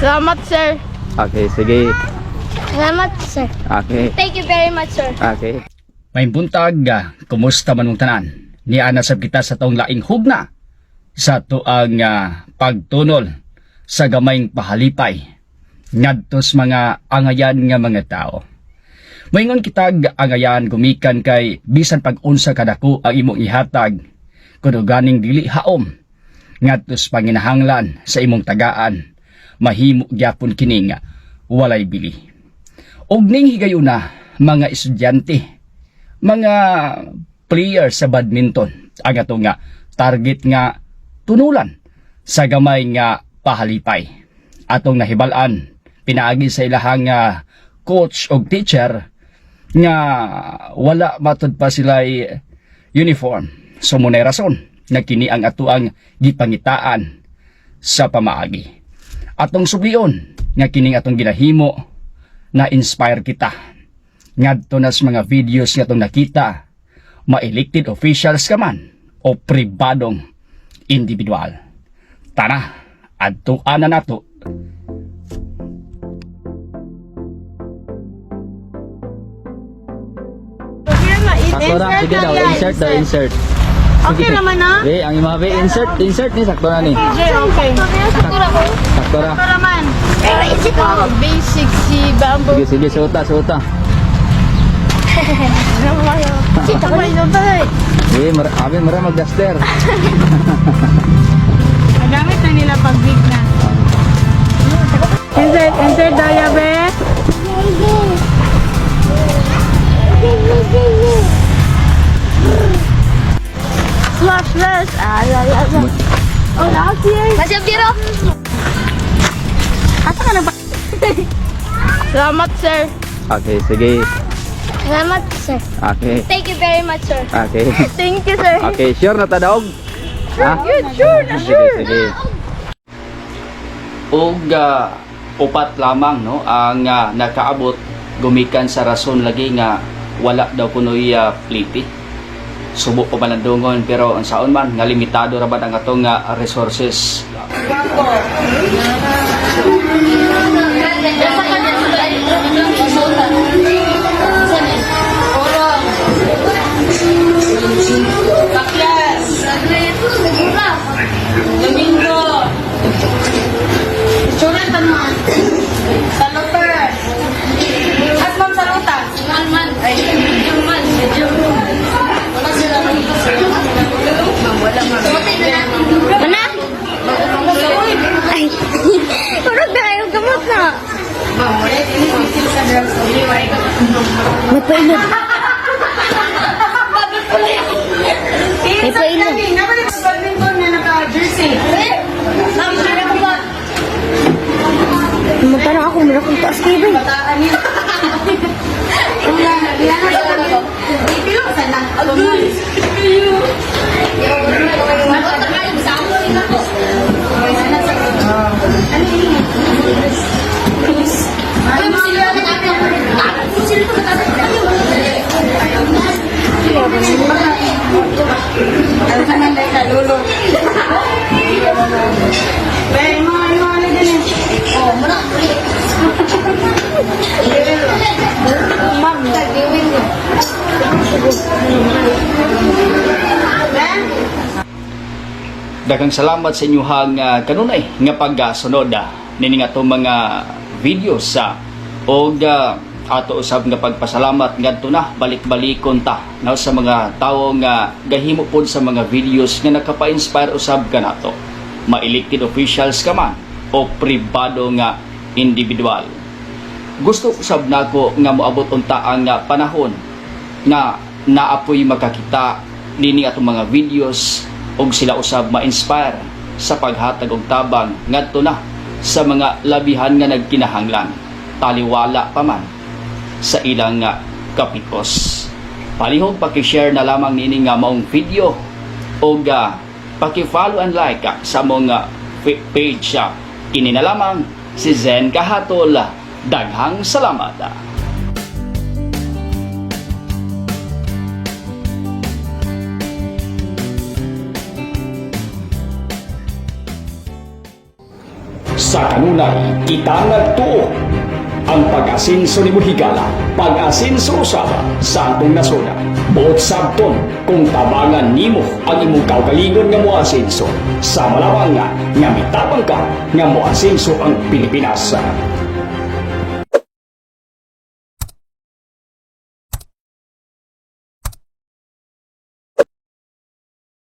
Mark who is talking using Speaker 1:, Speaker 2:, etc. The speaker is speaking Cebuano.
Speaker 1: Salamat, sir.
Speaker 2: Okay, sige.
Speaker 3: Salamat, sir.
Speaker 2: Okay.
Speaker 3: Thank you very much, sir.
Speaker 2: Okay.
Speaker 4: May buntag, kumusta man mong tanan? Niana sab kita sa taong laing hugna sa tuang pagtunol sa gamayng pahalipay ngadto sa mga angayan nga mga tao. Moingon kitag angayan gumikan kay bisan pag-unsa kadako ang imong ihatag kuno ganing dili haom ngadto sa panginahanglan sa imong tagaan, mahimo gyapon kining walay bili. Og ning higayuna, mga estudyante, mga player sa badminton ang ato nga target nga tunulan sa gamay nga pahalipay. Atong nahibal-an pinaagi sa ilahang coach og teacher nga wala matud pa sila uniform. So munay rason nga kini ang atuang gipangitaan sa pamaagi. Atong sublion nga kining atong ginahimo na inspire kita ngadto na sa mga videos nga atong nakita, ma-elected officials ka man o pribadong individual. Tara, adtuan na nato.
Speaker 2: Sakto ra, sige daw, insert daw, insert.
Speaker 1: Okay naman na.
Speaker 2: Eh, ang ima be, insert, insert ni sakto na ni.
Speaker 1: Okay, okay.
Speaker 2: Sakto ra.
Speaker 1: Ito naman.
Speaker 3: Basic si Bamboo.
Speaker 2: Sige, sige, suta, suta. Eh, abi mara magduster.
Speaker 1: Nagamit na nila pag big na. Insert, insert daw, be.
Speaker 3: Flash, flash. Ah, la, la, la. Oh, last year. Masabiro.
Speaker 1: Asa ka na ba?
Speaker 3: Salamat, sir.
Speaker 2: Okay, sige.
Speaker 3: Salamat, sir.
Speaker 2: Okay.
Speaker 3: Thank you very much, sir.
Speaker 2: Okay.
Speaker 3: Thank you, sir.
Speaker 2: Okay, sure na ta daog? Ha?
Speaker 1: Sure na,
Speaker 2: Sige, sige.
Speaker 4: Og upat lamang no ang nakaabot gumikan sa rason lagi nga wala daw kunoy pliti. Subo pa man ang dungon, pero ang saon man nga limitado ra ba ang atong resources.
Speaker 5: Baklas! Domingo!
Speaker 1: Sure na.
Speaker 5: Saluter! At ma'am saluta!
Speaker 3: Man, ay, man, medyo. Wala sila. Mana? Ay, urog na kayo, gamot na. May pailog. May pailog.
Speaker 1: Naman yung badminton na naka-jersey.
Speaker 5: Ma'am, ano ko ba?
Speaker 3: Magtanong ako, meron akong taas kayo ba?
Speaker 5: Bataan niyo.
Speaker 1: Be, mga ano ano din eh.
Speaker 4: Daghang salamat sa inyuhang kanunay nga pagsunod nining atong mga videos sa og ato usab nga pagpasalamat ngadto na balik-balikon ta no, sa mga tawo nga gahimo pod sa mga videos nga nakapa-inspire usab kanato, ma-elected officials ka man o pribado nga individual. Gusto usab nako nga moabot unta ang panahon nga naapoy makakita nini atong mga videos og sila usab ma-inspire sa paghatag og tabang ngadto na sa mga labihan nga nagkinahanglan, taliwala pa man sa ilang nga kapikos. Palihog paki-share na lamang niini nga maong video og paki-follow and like sa mong page. Kini na lamang si Zen Kahatol. Daghang salamat. Sa kanunay, kita nagtuo ang pag-asinso ni higala, pag-asinso usaba sa atong nasod. Buot sabton kung tabangan nimo ang imong kaugalingon nga moasinso. Sa malawang nga, nga mitabang ka nga moasinso ang Pilipinas.